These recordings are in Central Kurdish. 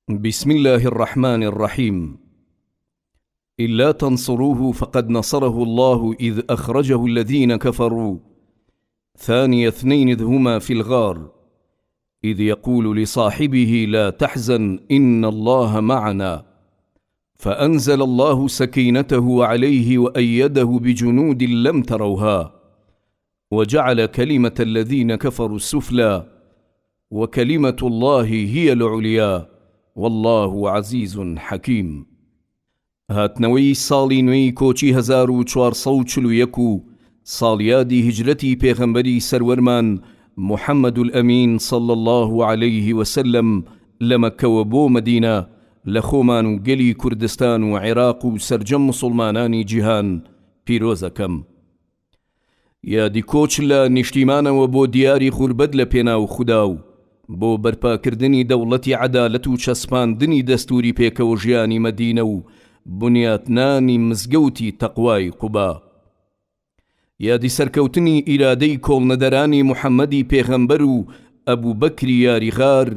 بسم الله الرحمن الرحيم إلا تنصروه فقد نصره الله إذ أخرجه الذين كفروا ثاني اثنين إذ هما في الغار إذ يقول لصاحبه لا تحزن إن الله معنا فأنزل الله سكينته عليه وأيده بجنود لم تروها وجعل كلمة الذين كفروا السفلى وکلمة اللە هی العلیا واللە عزیز حکیم. هاتنەوەی ساڵی نوێی کۆچی 1441 و ساڵیادی هیجرەتی پێغەمبەری سەروەرمان محمد الامین صلی اللە علیه وسلم لە مەککەوە بۆ مەدینە لە خۆمان و گەلی کوردستان و عێراق و سەرجەم موسڵمانانی جیهان پیرۆزەکەم. یادی کۆچ لە نیشتیمانەوە بۆ دیاری غوربەت لە پێناو خودا و بۆ بەرپاکردنی دەوڵەتی عەدالەت و چەسپاندنی دەستوری پێکەوەژیانی مەدینە و بنیاتنانی مزگەوتی تەقوای قوبا. یادی سەرکەوتنی ئیرادەی کۆڵنەدەرانی محەمەدی پێغەمبەر و ئەبوبەکری یاری غار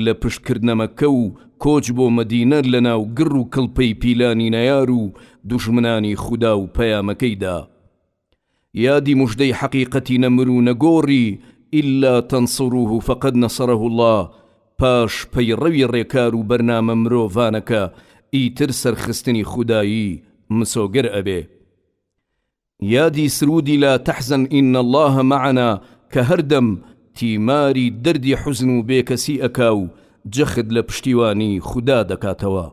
لە پشت کردنە مەککە و کۆچ بۆ مەدینە لەناو گڕ و کڵپەی پیلانی نەیار و دوژمنانی خودا و پەیامەکەیدا. یادی مژدەی حەقیقەتی نەمر و نەگۆڕی الا تنصروه فقد نصره اللە پاش پەیڕەوی ڕێکار و بەرنامە مرۆڤانەکە ئیتر سەرخستنی خودایی مسۆگەر ئەبێ. یادی سرودی لا تحزن ان اللە معنا کە هەردەم تیماری دەردی حوزن و بێکەسی ئەکا و جەخت لە پشتیوانی خودا دەکاتەوە.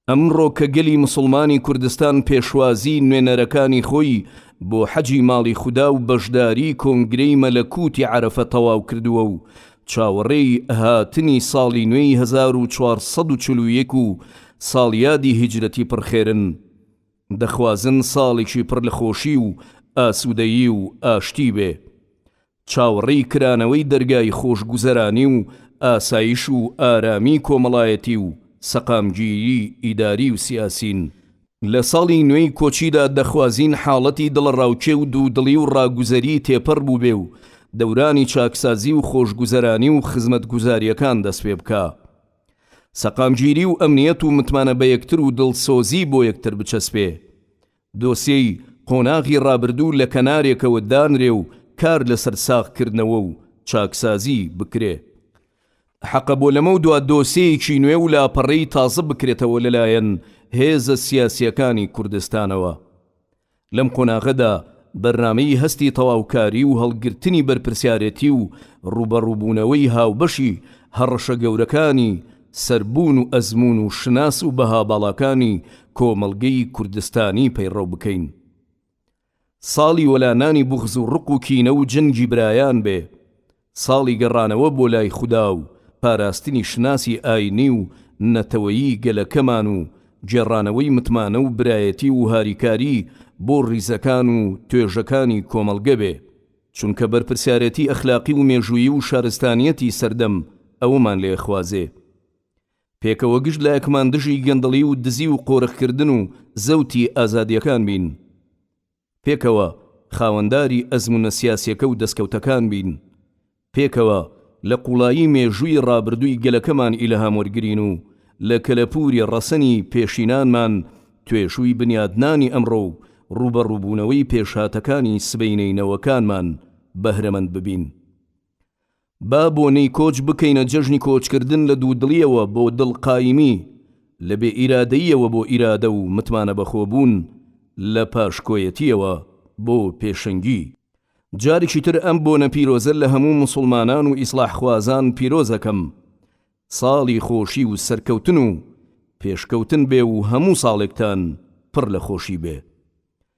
ئەمڕۆ کە گەلی موسڵمانی کوردستان پێشوازی نوێنەرەکانی خۆی بۆ حەجی ماڵی خودا و بەشداری کۆنگرەی مەلەکوتی عەرەفە تەواو کردووە و چاوەڕێی هاتنی ساڵی نوێی 1441 و ساڵیادی هیجرەتی پڕخێرن، دەخوازن ساڵێکی پڕ لە خۆشی و ئاسوودەیی و ئاشتی بێ. چاوەڕێی کرانەوەی دەرگای خۆشگوزەرانی و ئاسایش و ئارامی کۆمەڵایەتی و سەقامگیری ئیداری و سیاسین. لە ساڵی نوێی کۆچیدا دەخوازین حاڵەتی دڵەڕاوکێ و دوودڵی و ڕاگوزەری تێپەڕ بووبێ و دەورانی چاکسازی و خۆشگوزەرانی و خزمەتگوزارییەکان دەستپێبکا. سەقامگیری و ئەمنیەت و متمانە بەیەکتر و دڵسۆزی بۆ یەکتر بچەسپێ. دۆسیەی قۆناغی ڕابردوو لە کەنارێکەوە دانرێ و کار لەسەر ساغکردنەوە و چاکسازی بکرێ. حەقە بۆ لەمەودوا دۆسیەیەکی نوێ و لاپەڕەی تازە بکرێتەوە لەلایەن هێزە سیاسییەکانی کوردستانەوە. لەم قۆناغەدا بەرنامەی هەستی تەواوکاری و هەڵگرتنی بەرپرسیارێتی و ڕووبەڕووبوونەوەی هاوبەشی هەڕەشە گەورەکانی سەر بوون و ئەزموون و شوناس و بەها باڵاکانی کۆمەڵگەی کوردستانی پەیڕەو بکەین. ساڵی وەلانانی بوغز و ڕق و کینە و جەنگی برایان بێ. ساڵی گەڕانەوە بۆ لای خودا و پاراستنی شوناسی ئاینی و نەتەوەیی گەلەکەمان و گێڕانەوەی متمانە و برایەتی و هاریکاری بۆ ڕیزەکان و توێژەکانی کۆمەڵگە بێ، چونکە بەرپرسیارێتی ئەخلاقی و مێژوویی و شارستانیەتی سەردەم ئەوەمان لێ ئەخوازێ. پێکەوە گشت لایەکمان دژی گەندەڵی و دزی و قۆرخکردن و زەوتی ئازادیەکان بین. پێکەوە خاوەنداری ئەزموونە سیاسیەکە و دەستکەوتەکان بین، پێکەوە لە قوڵایی مێژووی ڕابردووی گەلەکەمان ئیلهام وەرگرین و لە کەلەپووری ڕەسەنی پێشینانمان توێشووی بنیادنانی ئەمڕۆ و ڕووبەڕووبوونەوەی پێشهاتەکانی سبەینێی نەوەکانمان بەهرەمەند ببین. با بۆنەی کۆچ بکەینە جەژنی کۆچکردن لە دوودڵییەوە بۆ دڵ قایمی، لە بێ ئیرادەییەوە بۆ ئیرادە و متمانەبەخۆبوون، لە پاشکۆیەتییەوە بۆ پێشەنگی. جارێکی تر ئەم بۆنە پیرۆزە لە هەموو موسوڵمانان و ئیسڵاحخوازان پیرۆز ئەکەم. ساڵی خۆشی و سەرکەوتن و پێشکەوتن بێ و هەموو ساڵێکتان پڕ لە خۆشی بێ.